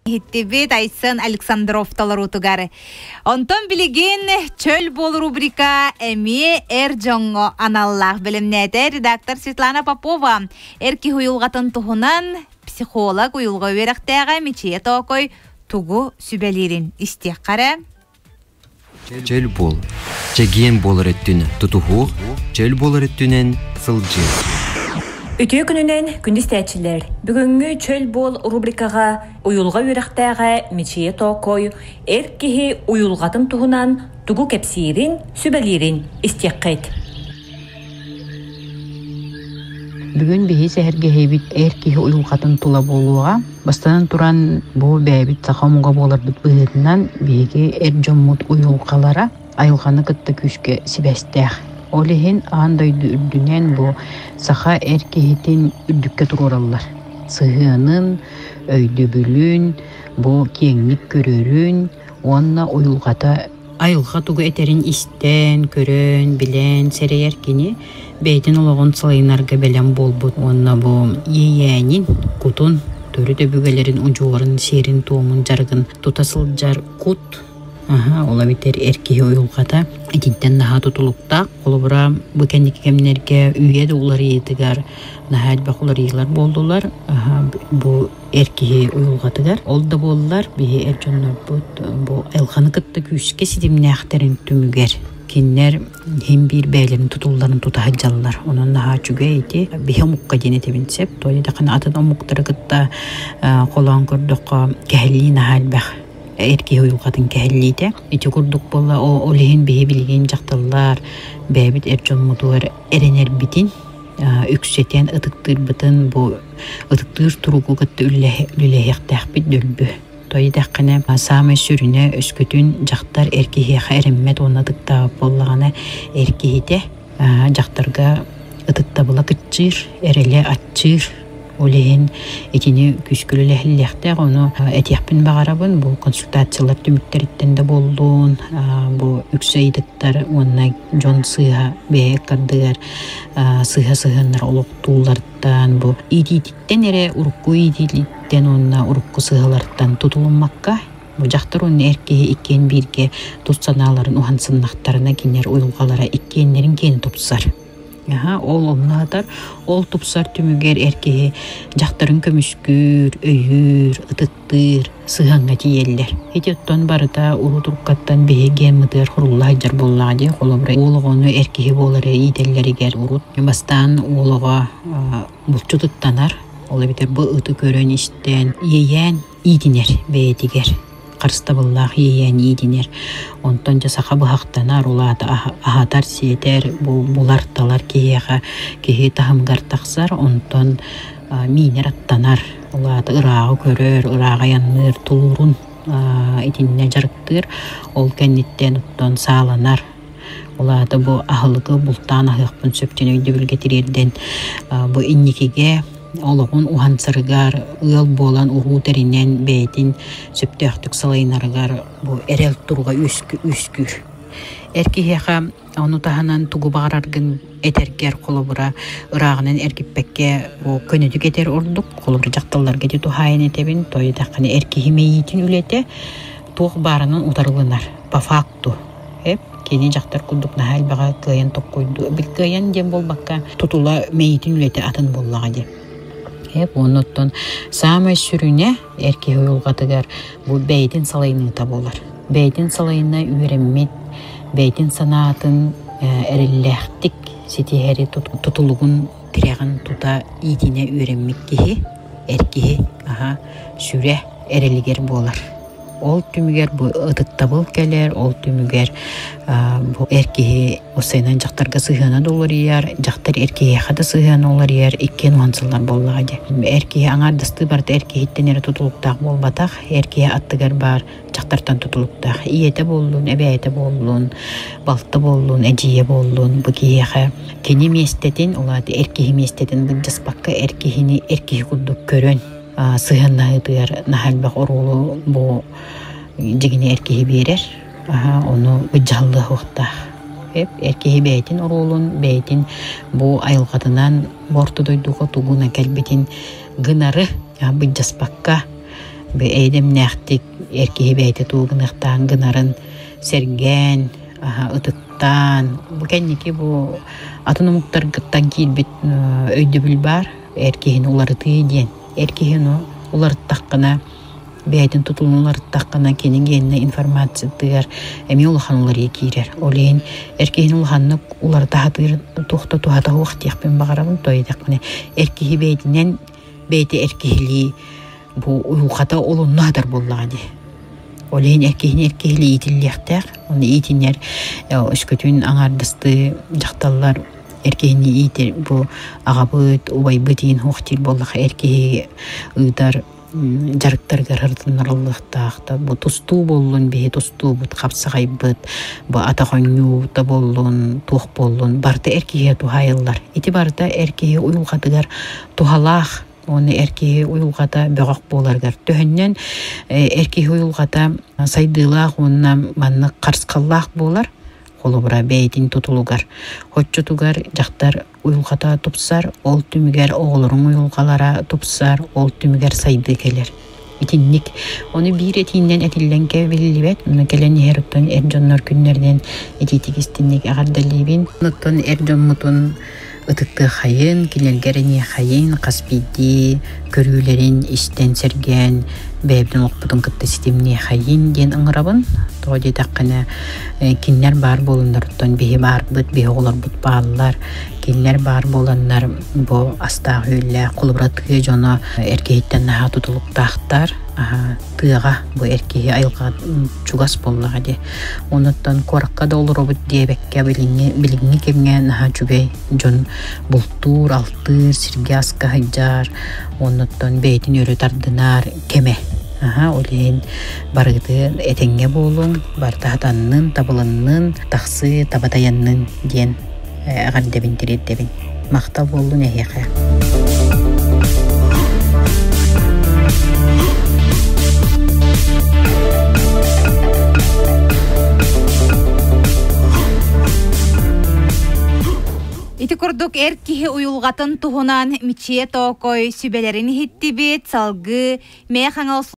Иһиттибит Айсен Александров толоруутугар. Онтон билигин Чөл буол рубрика эмиэ эр дьоҥҥо аналлаах бэлэмнээтэ редактор Светлана Попова. Эр киһи уйулҕатын туһунан психолог уйулҕа үөрэхтээҕэ Мичийэ Тоокой тугу сүбэлиирин истиэххэ эрэ. Чөл буол, чэгиэн буолар өттүн тутуһуу, чөл буолар өттүнэн сылдьыы. Үтүө күнүнэн күндү истээччилэр! Бүгүҥҥү Чөл буол рубрикаҕа уйулҕа үөрэхтээҕэ Мичийэ Тоокой эр киһи уйулҕатын туһунан тугу кэпсиирин, сүбэлиирин истиэххит. Бүгүн биһи сэһэргэһиибит эр киһи уйулҕатын тула буолуоҕа. Бастатан туран, бу бэйэбит саха омуга буоларбыт быһыытынан, биһиги эр дьоммут уйулҕалара айылҕаны кытта күүскэ сибээстээх. Ол иһин аан дойду үрдүнэн бу саха эр киһитин үрдүккэ туруораллар. Сыһыанын, өйдөбүлүн, бу киэҥник көрөрүн уонна уйулҕата Айылҕа тугу этэрин истэн, көрөн, билэн, сэрэйэр кини бэйэтин олоҕун салайынарга бэлэм буолбут уонна бу иэйээнин, кутун, төрүт өбүгэлэрин удьуорун, сиэрин-туомун дьарыгын тута сылдьар кут, аһа, ол эбэтэр эр киһи уйулҕата итинтэн наһаа тутулуктаах. Холобура, бу кэнники кэмнэргэ үйэ да уларыйыытыгар наһаа элбэх уларыйыылар буоллулар. Аһа, бу эр киһи уйулҕатыгар. Ол да буоллар, биһи эр дьоннорбут бу айылҕаны кытта күүскэ ситимнээхтэрин түмүгэр кинилэр иһин биир бэйэлэрин тутулларын тута сылдьаллар. Онон наһаа үчүгэй ити. Биһи омукка диэн этибин сөп. Тоҕо диэтэххинэ атын омуктары кытта холоон көрдөххө кэһиллии наһаа элбэх. Эр киһи уйулҕатын кэһиллиитэ. Ити курдук буолла ол иһин биһи билигин дьахталлар бэйэбит эр дьоммутугар эрэнэрбитин үксэтэн ытыктыырбытын бу ытыктыыр туругу кытта үлэлэһиэхтээхпит дөлбү. Тоҕо диэтэххинэ, саамай сүрүнэ өскөтүн дьахтар эр киһиэхэ эрэммэт уонна ытыктаабат буоллаҕына, эр киһитэ дьахтарга ытыктабыла кыччыыр, эрэлэ аччыыр. Ол иһин итини күүскэ үлэлэһиллиэхтээх. Ону этиэхпин баҕарабын, бу консультациялар түмүктэриттэн да буоллун, бу үксэ ыйытыктар уонна дьон сыыһа бэйэ ыккардыгар сыыһа сыһыаннар олохтуулларыттан бу иитиититтэн эрэ урукку иитиититтэн уонна урукку сыыһалартан тутулуммакка бу дьахтар уонна эр киһи иккиэн бииргэ тус санааларын уһансыннахтарына кинилэр уйулҕалара иккиэннэрин киэн тупсар. Аһа, ол онно ол тупсар түмүгэр эр киһи дьахтарын көмүскүүр, өйүүр, ытыктыыр сыһыаҥҥа тиийэллэр. Ити оттон барыта урут уруккаттан биһиги геммытыгар хорулла сылдьар буоллаҕа дии. Холобура, уол оҕону эр киһи буолары иитэллэригэр урут бастаан уол оҕо булчут ыттанар, ол эбэтэр бу ыты көрөн-истэн, иэйээн иитинэр бэйэтигэр харыстабыллаах иэйээн иитинэр. Онтон дьэ саха быһахтанар, улаата аһатар-сиэтэр, булар-талар киһиэхэ киһи таһымыгар тахсар, онтон миинэр аттанар, улаата ырааҕы көрөр, ырааҕы айанныыр, тулуурун итиннэ дьарыктыыр. Ол кэнниттэн оттон сааланар. Улаата бу аһылыгы бултаан аһыахпын сөп диэн өйдөбүлгэ тириэрдэн бу инникигэ олоҕун уһансарыгар, ыал буолан уруу тэринэн бэйэтин сөптөөхтүк салайынарыгар бу эрэл туруга үөскүүр. Эр киһиэхэ ону таһынан тугу баҕараргын этэргэр холобура ырааҕынан эргиппэккэ көнөтүк этэр ордук. Холобура дьахталларга ити туһаайан этэбин, тоойдаххына эр киһи мэйиитин үлэтэ туох баарынан утарылынар по факту. Кини дьахтар курдук наһаа элбэҕи кыайан токкуйдуу кыайан диэн буолбакка тутула мэйиитин үлэтэ атын буоллаҕа дии. Уонна оттон саамай сүрүнэ эр киһи уйулҕатыгар бу бэйэтин салайыныыта буолар. Бэйэтин салайына үөрэммит, бэйэтин санаатын эрэллээхтик ситиһэри тутулугун тирэҕин тута иитинэ үөрэммит киһи, эр киһи аһа сүрэ эрэлигэр буолар. Ол түмүгэр бу ытыктабыл кэлэр, ол түмүгэр бу эр киһи уопсайынан дьахтарга сыһыана да уларыйар, дьахтар эр киһиэхэ да сыһыана уларыйар, иккиэн уһан сыллар буоллаҕа дии. Эр киһи аҥаардастыы барыта эр киһиттэн эрэ тутулуктаах буолбатах, эр киһи аттыгар баар дьахтартан тутулуктаах. Ийэтэ буоллун, эбээтэ буоллун, балта буоллун, эдьиийэ буоллун, бу киһиэхэ кини миэстэтин, ол аата эр киһи миэстэтин былдьаспакка эр киһини эр киһи курдук көрөн сыһыаннаһыытыгар наһаа элбэх оруолу бу дьигини эр киһи биэрэр. Ону былдьаһыллыахтаах. Эр киһи бэйэтин оруолун, бэйэтин бу айылҕатынан бу орто дойдуга тугунан кэлбитин гынары былдьаспакка. Бу эйдэмнээхтик эр киһи бэйэтэ тугу гыныахтаан гынарын сэргээн, ытыктаан, бу кэнники бу атын омуктаргыттан киирбит өйдөбүл баар эр киһини уларытыы диэн. Эр киһини уларыттаххына бэйэтин тутулун уларыттаххына кини геннэ информациятыгар эмиэ улахан уларыйыы киирэр. Ол иһин эр киһини улаханнык уларыта сатыыр туох да туһата суох диэхпин баҕарабын. То диэтэхпинэ эр киһи бэйэтинэн бэйэтэ эр киһилии бу уйулҕата олунна сытар буоллаҕа дии. Ол иһин эр киһини эр киһилии иитиллиэхтээх. Ону иитинэр өскөтүн аҥаардастыы дьахталлар эр киһини иитэр бу аҕабыт, убайбыт иин суох диир буоллаха эр киһи ыытар дьарыктарыгар ырытыннарыллыахтаах да бу тустуу буоллун биһи тустуубут хапсаҕайбыт бу атах оонньуу да буоллун туох буоллун барыта эр киһиэхэ туһаайыллар ити барыта эр киһи уйулҕатыгар туһалаах уонна эр киһи уйулҕата бөҕөх буоларыгар төһөннөн эр киһи уйулҕата сайдыылаах уонна маннык харысхаллаах буолар холобура бэйэтин тутулугар оччотугар дьахтар уйулҕата тупсар, ол түмүгэр оҕолоруҥ уйулҕалара тупсар, ол түмүгэр сайдыы кэлэр. Итинник. Ону биир этиинэн этиллэн кэбиллибэт. Ону кэлэн иһэр оттон эр дьоннор күннэринэн итиитик истинник эҕэрдэлиибин. Оттон эр дьоммутун ытыктыаххайын, кинилэргэ эрэниэххэйин, хас биирдии көрүүлэрин истэн сэргээн бэйэбитин олохпутун кытта ситимниэхэйин диэн ыҥырабын. Тоҕо диэтэххинэ, кинилэр баар буоланнарыттан биһи баарбыт, биһи оҕолорбут бааллар. Кинилэр баар буоланнар бу астаах-үөллээх холобура тыа дьоно эр киһиттэн наһаа тутулуктаахтар. Тыаҕа бу эр киһи айылҕа чугас буоллаҕа дии. Онуттан куоракка да олоробут диэбэккэ билиҥҥи билиҥҥи кэмҥэ наһаа үчүгэй дьон бултуур, алтыыр, сиргэ аска сылдьар, оннуттан бэйэтин өрө тардынар кэмэ. Аһа, ол иһин барыгыты этэҥҥэ буолуҥ, барыта сатаннын, табылыннын, тахсыы таба тайаннын диэн эҕэрдэбин тириэрдэбин. Махтал буоллун эһиэхэ. Ити курдук эр киһи уйулҕатын туһунан Мичийэ Тоокой сүбэлэрин иһиттибит, салгыы Мэйэ Хаҥалас.